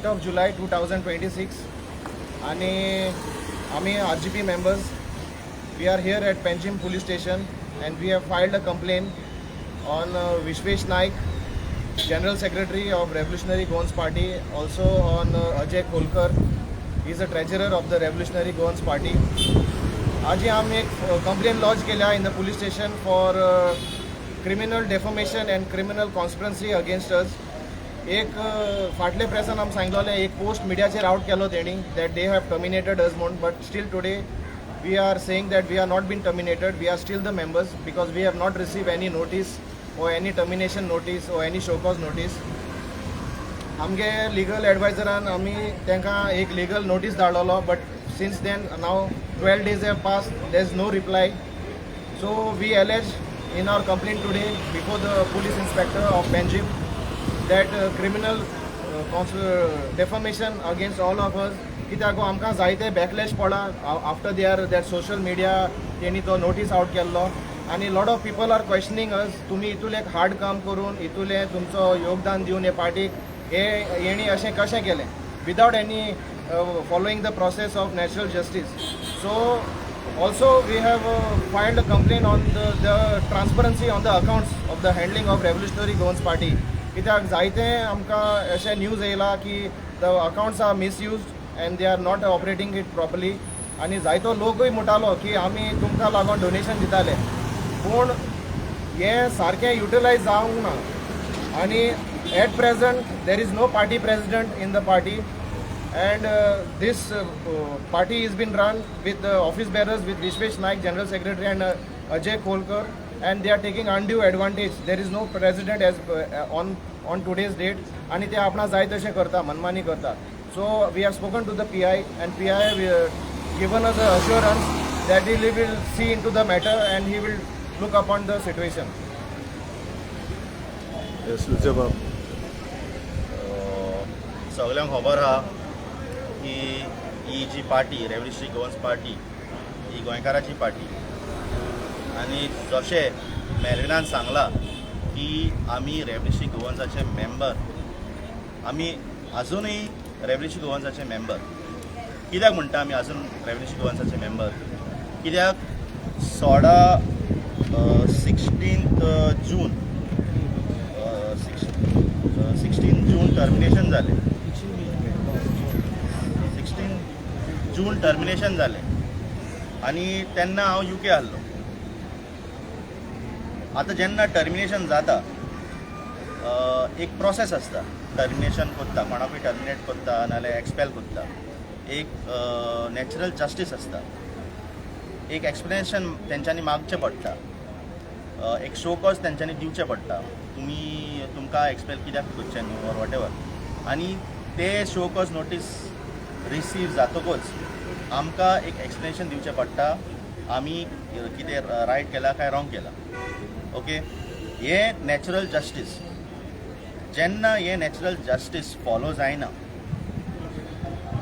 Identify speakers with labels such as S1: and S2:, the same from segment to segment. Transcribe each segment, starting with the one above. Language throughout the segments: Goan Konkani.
S1: 8th of July 2026 आणि आमी RGP members, we are here at Panjim police station and we have filed a complaint on Vishwesh Naik, General Secretary of Revolutionary Goans Party, also on Ajay Kholkar, he is a treasurer of the Revolutionary Goans Party. आजी आमी एक कंप्लेन लॉज केल्या in the police station for criminal defamation and criminal conspiracy against us. एक फाटले प्रेसान आमी सांगलेलें, एक पोस्ट मिडियाचेर आवट केलो तेणी that they have terminated us म्हूण, but still today we are saying that we are not been terminated. We are still the members because we have not received any notice or any termination notice or any show cause notice. आमगे लिगल एडवायजरान आमी तांकां एक लिगल नोटीस धाडलेलो, but since then now 12 days have pass, there is no reply. So we allege in our complaint today before the police inspector of Panjim that criminal defamation against all of us, कित्याक आमकां जायते बॅकलॅश पडला after their that social media तेणी तो नोटीस आवट केल्लो आनी lot of people are questioning us, तुमी इतूलें हार्ड काम करून, इतूलें तुमचो योगदान दिवन हे पार्टीक, हे हेणी अशें कशें केलें without any following the process of natural justice? So also we have filed a complaint on the transparency on the accounts of the handling of Revolutionary Goans Party, कित्याक जायते आमकां अशें न्यूज येयला की the accounts are misused and they are not operating it properly. आनी जायतो लोकूय म्हणटालो की आमी तुमकां लागून डोनेशन दिताले, पूण हें सारकें युटिलायज जावंक ना. आनी at present there is no party president in the party and this party is been run with the office bearers, with Vishwesh Naik, General Secretary, and Ajay Kholkar, and they are taking undue advantage. There is no president as on today's date आणि ते आपणा जाय तशें करता, मनमानी करता. So we have spoken to the PI and PI given us a assurance that he will see into the matter and he will look upon the situation.
S2: Yes, बाब.
S3: सगल्यांक खबर आहा की ही जी पार्टी, रेव्होल्युशनरी गोवन्स पार्टी, ही गोंयकाराची पार्टी आनी जशें मेलविनान सांगलां की आमी रेव्होल्युशनरी गोवन्साचे मेंबर, आमी अजुनूय रेव्होल्युशनरी गोवन्साचे मेंबर. कित्याक म्हणटा आमी अजून रेव्होल्युशनरी गोवन्साचे मेंबर? कित्याक 16, 16th June, 16 June termination जालें. 16 जून टर्मिनेशन जालें आनी तेन्ना हांव युके आहलो. आतां जेन्ना टर्मिनेशन जाता, एक प्रोसेस आसता. टर्मिनेशन करता, कोणाकूय टर्मिनेट करता नाजाल्यार एक्सपेल करता, एक नॅचरल जस्टीस आसता, एक एक्सप्लेनेशन तेंच्यांनी मागचें पडटा, एक शो कॉज तेंच्यांनी दिवचें पडटा, तुमी तुमकां एक्सपेल कित्याक करचें न्हू ऑर what ever. आनी ते शो कॉज नोटीस रिसीव जातकच आमकां एक एक्सप्लेनेशन दिवचें पडटा, आमी कितें रायट केलां काय रॉंग केलां. ओके, हें नॅचरल जस्टीस. जेन्ना हें नॅचरल जस्टीस फॉलो जायना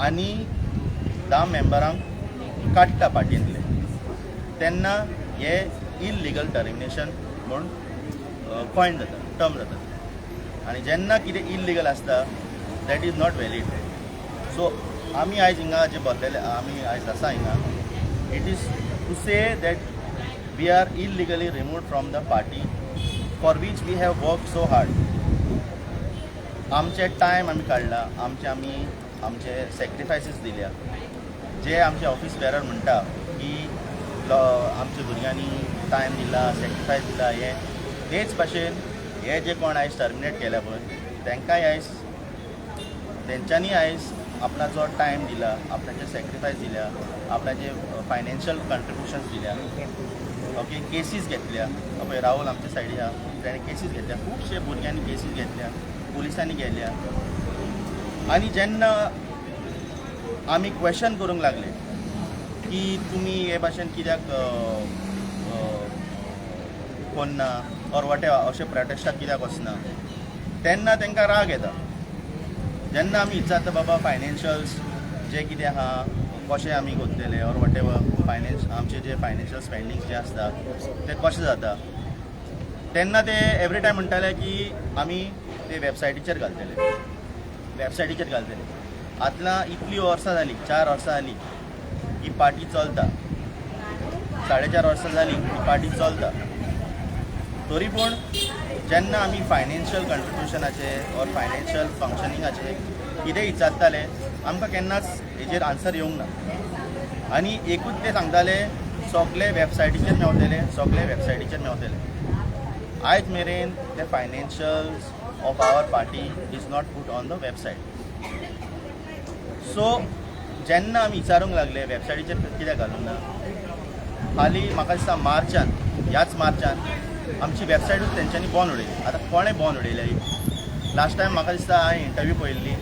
S3: आनी 10 मेंबरांक काडटा पार्टींतले, तेन्ना हे इलिगल टर्मिनेशन म्हूण कॉयन जाता, टर्म जाता. आनी जेन्ना कितें इलिगल आसता, that is not valid. So आमी आयज हिंगा जे बसलेले, आमी आयज आसा हिंगा, it is to say that we are illegally removed from the party for which we have work so hard. आमचे टायम आमी काडला, आमचे आमी आमचे सॅक्रिफायसीस दिल्या. जे आमचे ऑफीस बेरर म्हणटा की आमच्या भुरग्यांनी टायम दिला, सॅक्रिफायस दिला, हे तेच भाशेन हे जे कोण आयज टर्मिनेट केल्या पळय, तांकांय आयज तेंच्यांनी आयज आपणाचो टायम दिला, आपणाचे सॅक्रिफायस दिल्या, आपणाचे फायनान्शियल कंट्रिब्युशन्स दिल्या, ओके, केसीस घेतल्या. पळय, राहुल आमच्या सायडी आहा, तेणें केसीस घेतल्या, खुबशे भुरग्यांनी केसीस घेतल्या, पुलिसांनी गेल्या. आनी जेन्ना आमी क्वेश्चन करूंक लागले की तुमी हे भाशेन कित्याक कोन्ना ऑर what अशें प्रोटेस्टाक कित्याक वचना, तेन्ना तांकां राग येता. जेन्ना आमी विचारता, बाबा, फायनान्शियल्स जे कितें आहा, कशें आमी करतले ऑर what ever, finance आमचे जे फायनान्शियल स्पेंडींग्स जे आसता ते कशें जाता, तेन्ना ते एवरी टायम म्हणटाले की आमी ते वेबसायटीचेर घालतले. वेबसायटीचेर घालतले. आतां इतलीं वर्सां जालीं, 4 वर्सां जालीं ही पार्टी चलता, 4.5 वर्सां जालीं ही पार्टी चलता. तरी पूण जेन्ना आमी फायनान्शियल कंट्रिब्युशनाचे ऑर फायनान्शियल फंक्शनिंगाचे कितें विचारताले आमकां केन्नाच हेजेर आन्सर येवंक ना. आनी एकूच ते सांगताले सगळे वेबसायटीचेर मेवतले, सगळे वेबसायटीचेर मेवतले. आयज मेरेन ते financials of our party is not put on the website. So जेन्ना आमी विचारूंक लागले वेबसायटीचेर कित्याक घालूंक ना, हालीं म्हाका दिसता मार्चान, ह्याच मार्चान आमची वेबसायटूच तेंच्यांनी बंद उडयली. आतां कोणें बंद उडयल्या ही? लास्ट टायम म्हाका दिसता हांवें इंटरव्यू पळयल्ली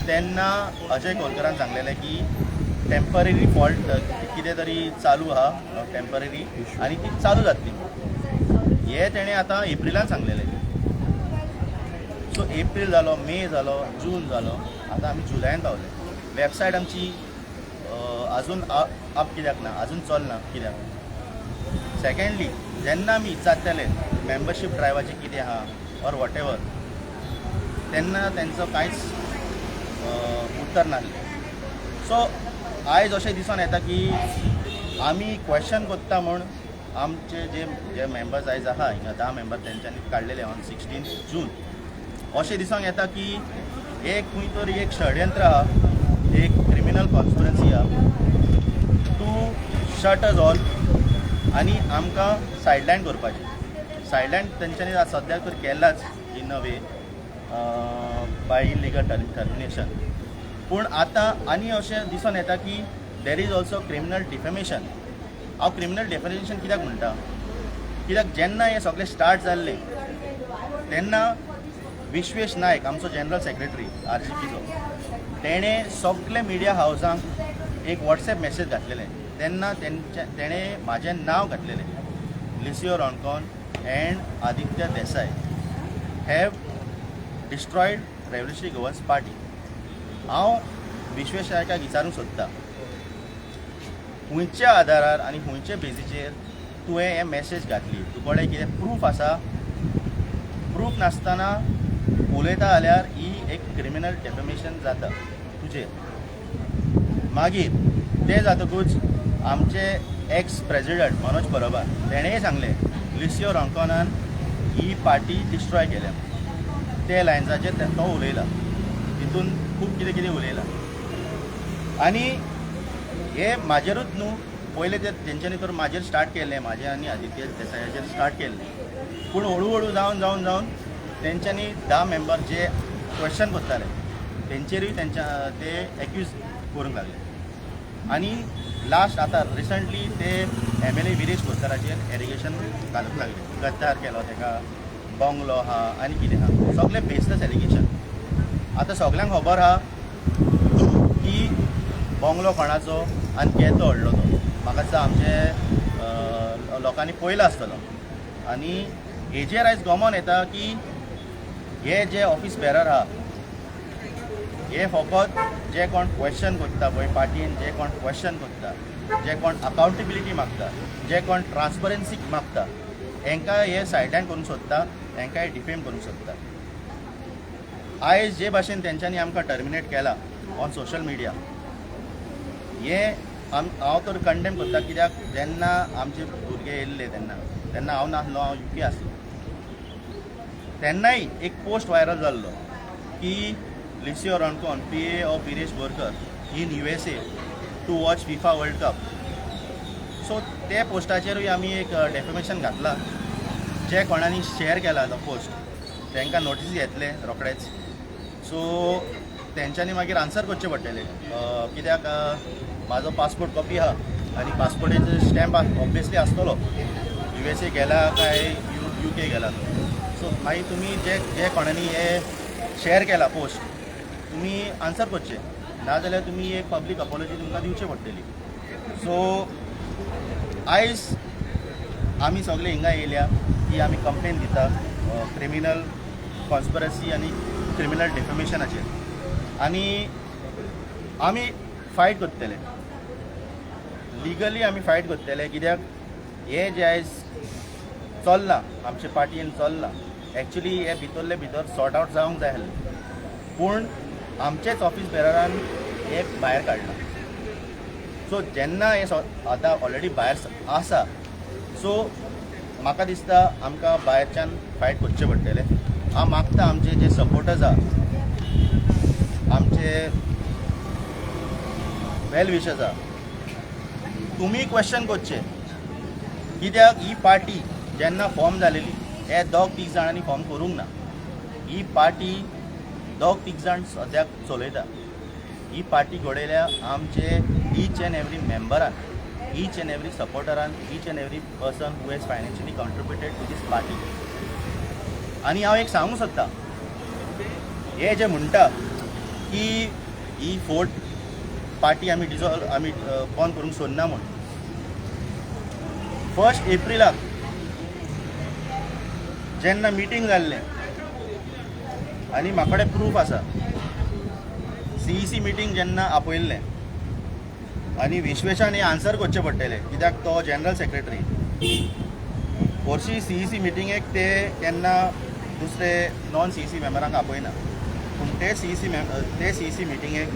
S3: तेन्ना अजय कोलकरान सांगलेलें की टेम्पररी फॉल्ट कितें तरी चालू आहा टेम्पररी आनी ती चालू जातली. हे तेणें आतां एप्रिलान सांगलेलें. सो एप्रील जालो, मे जालो, जून जालो, आतां आमी जुलयान पावले. वेबसायट आमची अजून अप कित्याक ना, अजून चलना कित्याक? सेकेंडली जेन्ना आमी विचारताले मेंबरशीप ड्रायव्हाचें कितें आहा ऑर what ever, तेन्ना तेंचो कांयच उत्तर नासलें. सो आयज अशें दिसून येता की आमी क्वेश्चन करता म्हूण आमचे जे जे मेंबर्स आयज आहा हिंगा 10 मेंबर तेंच्यांनी काडलेले ऑन 16 जून, अशें दिसूंक येता की एक खंय तरी एक षडयंत्र आहा, एक क्रिमिनल कॉन्स्पिरन्सी आहा टू शट अस ऑल आनी आमकां सायडलायन करपाचें. सायडलायन तेंच्यांनी सद्याक तर केलाच in a way by illegal termination. पूण आतां आनी अशें दिसून येता की there is also criminal defamation. हांव क्रिमिनल डिफेमेशन कित्याक म्हणटा, कित्याक जेन्ना हें सगळें स्टार्ट जाल्लें तेन्ना विश्वेश नायक आमचो जनरल सेक्रेटरी RGPचो, तेणें सगळे मिडिया हावजांक एक वॉट्सएप मॅसेज घातलेलें. तेन्ना तेणें म्हाजें नांव घातलेलें, Licio Roncon and Aditya Desai have destroyed Revolutionary Goans Party. हांव विश्वेश नायकाक विचारूंक सोदता, खंयच्या आदारार आनी खंयच्या बेजीचेर तुवें हे मॅसेज घातली? तुकडे कितें प्रूफ आसा? प्रूफ नासतना उलयता जाल्यार ही एक क्रिमिनल डेफेमेशन जाता तुजेर. मागीर तें जातकूच आमचे एक्स प्रेजिडंट मनोज परबा तेणेंय सांगलें लिसियो रोंकोनान ही पार्टी डिस्ट्रॉय केल्या. ते लायन्साचेर तो उलयला, तितून खूब कितें कितें उलयला. आनी हे म्हाजेरूच न्हू, पयलें ते तेंच्यांनी तर म्हाजेर स्टार्ट केल्लें, म्हाजें आनी आदित्य देसायाचेर स्टार्ट केल्लें. पूण हळू हळू जावन जावन जावन तेंच्यांनी 10 मेंबर जे क्वेश्चन करताले तेंचेरूय तेंच्या ते एक्यूज करूंक लागले. आनी लास्ट आतां रिसंटली ते MLA Viresh बोरकाराचेर एलिगेशन घालूंक लागले, गद्दार केलो तेका, बंगलो आहा आनी कितें आहा, सगळें बेसलेस एलिगेशन. आतां सगल्यांक खबर आहा की बंगलो कोणाचो आनी केदो व्हडलो तो, म्हाका दिसता आमचे लोकांनी पळयला आसतलो. आनी हेजेर आयज गमोन येता की हे जे ऑफीस बेरर आहा हे फकत जे कोण क्वेश्चन करता पळय पार्टीन, जे कोण क्वेश्चन करता, जे कोण अकाउंटेबिलिटी मागता, जे कोण ट्रान्सपरन्सी मागता, हेंकां हे सायडलायन करूंक सोदता, हेंकां हे डिफेम करूंक सोदता. आयज जे भाशेन तेंच्यांनी आमकां टर्मिनेट केला ऑन सोशल मिडिया, हे हांव तर कंडेम करता. कित्याक जेन्ना आमचे भुरगे येयल्ले तेन्ना तेन्ना हांव नासलो, हांव UK आसलो. तेन्नाय एक पोस्ट व्हायरल जाल्लो की Licio Roncon PA of Viresh Borkar in USA to watch FIFA World Cup. So ते पोस्टाचेरूय आमी एक डेफेमेशन घातला. जे कोणानी शेअर केला तो पोस्ट तांकां नोटीस येतले रोखडेच. सो तेंच्यांनी मागीर आन्सर करचें पडटलें, कित्याक म्हाजो पासपोर्ट कॉपी आहा आनी पासपोर्टाचो स्टॅम्प ऑब्वियसली आसतलो USA गेला काय UK गेला. सो मागीर तुमी जे जे कोणानी हे शेअर केला पोस्ट तुमी आन्सर करचें, नाजाल्यार तुमी एक पब्लीक अपॉलॉजी तुमकां दिवची पडटली. सो आयज आमी सगळे हिंगा येयल्या की आमी कंप्लेन दिता क्रिमिनल कॉन्स्पिरसी आनी क्रिमिनल डेफेमेशनाचेर, आनी आमी फायट करतले लिगली, आमी फायट करतले. कित्याक हे जे आयज चल्लां आमचे पार्टीन चल्लां, एक्चुली हे भितरले भितर सॉर्ट आवट जावंक जाय आसलें, पूण आमचेच ऑफीस बेररान हे भायर काडलां. सो जेन्ना हे आतां ऑलरेडी भायर आसा, सो म्हाका दिसता आमकां भायरच्यान फायट करचें पडटलें. हांव मागता आमचे जे सपोर्टर्स आहा, आमचे वेल विशर्स आहा, तुमी क्वेश्चन करचे कित्याक ही पार्टी जेन्ना फॉर्म जालेली हे दोग तीग जाणांनी फॉर्म करूंक ना. ही पार्टी दोग तीग जाण सद्याक चलयता. ही पार्टी घडयल्या आमचे ईच एन्ड एवरी मेंबरान, ईच एन्ड एवरी सपोर्टरान, each and every person who has financially contributed to this party. आनी हांव एक सांगूंक सोदतां, हे जे म्हणटा की ही फोर्ट पार्टी आमी डिजॉल्व, आमी बंद करूंक सोदना म्हूण, फर्स्ट एप्रिलाक जेन्ना मिटींग जाल्लें आनी म्हाका कडेन प्रूफ आसा, सीईसी मिटींग जेन्ना आपयल्लें आनी विश्वेशान हें आन्सर करचें पडटलें कित्याक तो जनरल सेक्रेटरी. हरशीं सीईसी मिटिंगेक ते केन्ना दुसरे नॉन सीईसी मेंबरांक आपयना, पूण ते सीईसी मिटिंगेक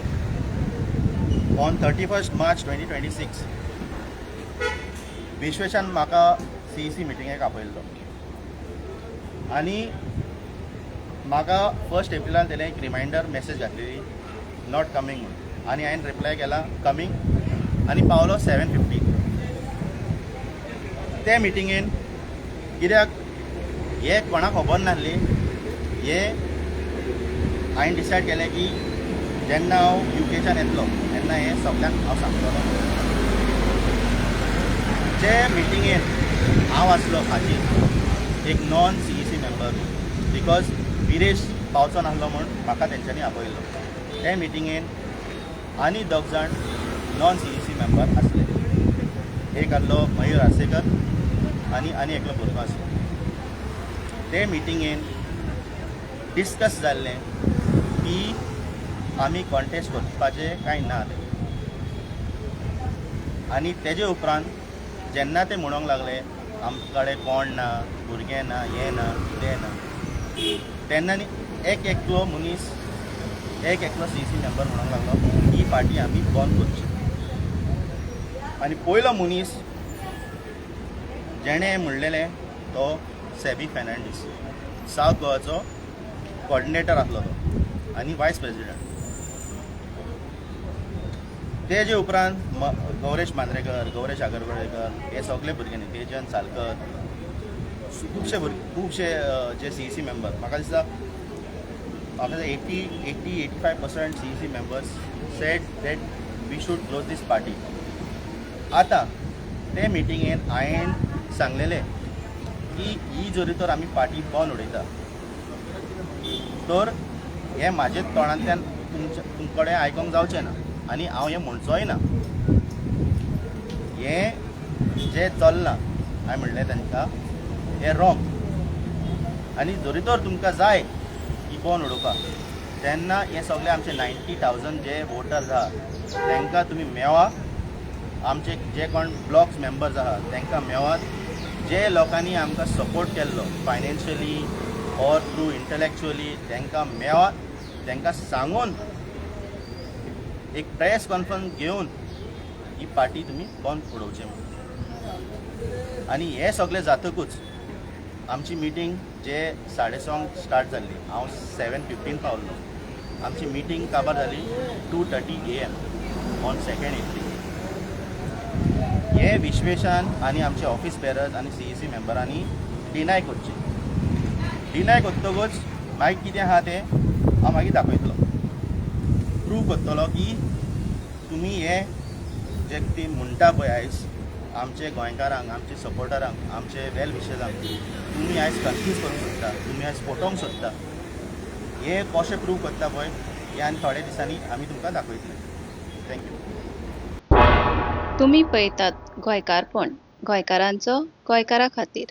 S3: on 31 March 2026 विश्वेशान म्हाका सीईसी मिटिंगेक आपयल्लो आनी म्हाका फर्स्ट एप्रिलान तेणें एक रिमायंडर मॅसेज घातलेली not coming म्हणून, आनी हांवें रिप्लाय केला कमींग आनी पावलो 7:15 ते मिटिंगेन. कित्याक हे कोणाक खबर नासली. हे हांवें डिसायड केलें की जेन्ना हांव युकेच्यान येतलो तेन्ना हें सगल्यांक हांव सांगतलो. जे मिटिंगेन हांव आसलो हाजीर एक non CEC member, because Viresh पावचो नासलो म्हूण म्हाका तेंच्यांनी आपयल्लो. ते मिटिंगेन आनी दोग जाण नॉन सीईसी मेंबर आसले, एक आसलो मयूर आर्सेकर आनी आनी एकलो भुरगो आसलो. ते मिटिंगेन डिस्कस जाल्लें की आमी कॉन्टेस्ट करपाचें काय ना तें. आनी तेजे उपरांत जेन्ना ते म्हणूंक लागले आमचे कडेन कोण ना, भुरगे ना, हें ना, तें ना, तेन्ना न्ही एक एकलो मनीस, एक एकलो सीईसी मेंबर म्हणूंक लागलो ही पार्टी आमी बंद करची. आनी पयलो मनीस जेणें म्हणलेलें तो सेबी फेर्नांडीस, सावथ गोवाचो कॉर्डिनेटर आसलो तो आनी वायस प्रेसिडेंट. तेजे उपरांत गौरेश मांद्रेकर, गौरेश आगरगडेकर, हे सगळे भुरग्यांनी, तेजन सालकर, खुबशे भुरगे, खुबशे जे सीईसी मेंबर, म्हाका दिसता 80, 85% CEC members said that we should close this party. आतां ते मिटिंगेन हांवें सांगलेलें की ही जरी तर आमी पार्टी बंद उडयता तर हें म्हाजे तोंडांतल्यान तुमच्या तुमचे कडेन आयकोंक जावचें ना आनी हांव हें म्हणचोय ना. हें जें चल्लां, हांवें म्हणलें तांकां, हें रॉंग आनी जरी तर तुमकां जाय ही बंद उडोवपाक तेन्ना हे सगळे आमचे 90,000 जे वोटर्स आहा तांकां तुमी मेवा, आमचे जे कोण ब्लॉक्स मेंबर्स आहा तांकां मेवात, जे लोकांनी आमकां सपोर्ट केल्लो फायनान्शियली ऑर थ्रू इंटलेक्चुअली तांकां मेवात, तांकां सांगून एक प्रेस कॉन्फरन्स घेवन ही पार्टी तुमी बंद उडोवची म्हणून. आनी हें सगळें जातकूच आमची मिटींग जे 6:30 स्टार्ट जाल्ली, हांव 7:15 पावल्लो. आमची मिटींग काबार जाली 2:30 AM on 2 April. हे विश्वेशान आनी आमचे ऑफिस बेरर्स आनी सीईसी मेंबरांनी डिनाय करचें. डिनाय करतकूच मागीर कितें आहा तें हांव मागीर दाखयतलो, प्रूव करतलो की तुमी हे जे ती म्हणटा पळय आयज आमचे गोंयकारांक, आमचे सपोर्टरांक, आमचे वेल विशर्सांक तुमी आयज कन्फ्यूज करूंक सोदता, तुमी आयज फटोवंक सोदता. हे कशें प्रूव करता पळय हे आनी थोड्या दिसांनी आमी तुमकां दाखयतले. Thank you.
S2: तुमी पळयतात गोंयकारपण, गोंयकारांचो गोंयकारा खातीर.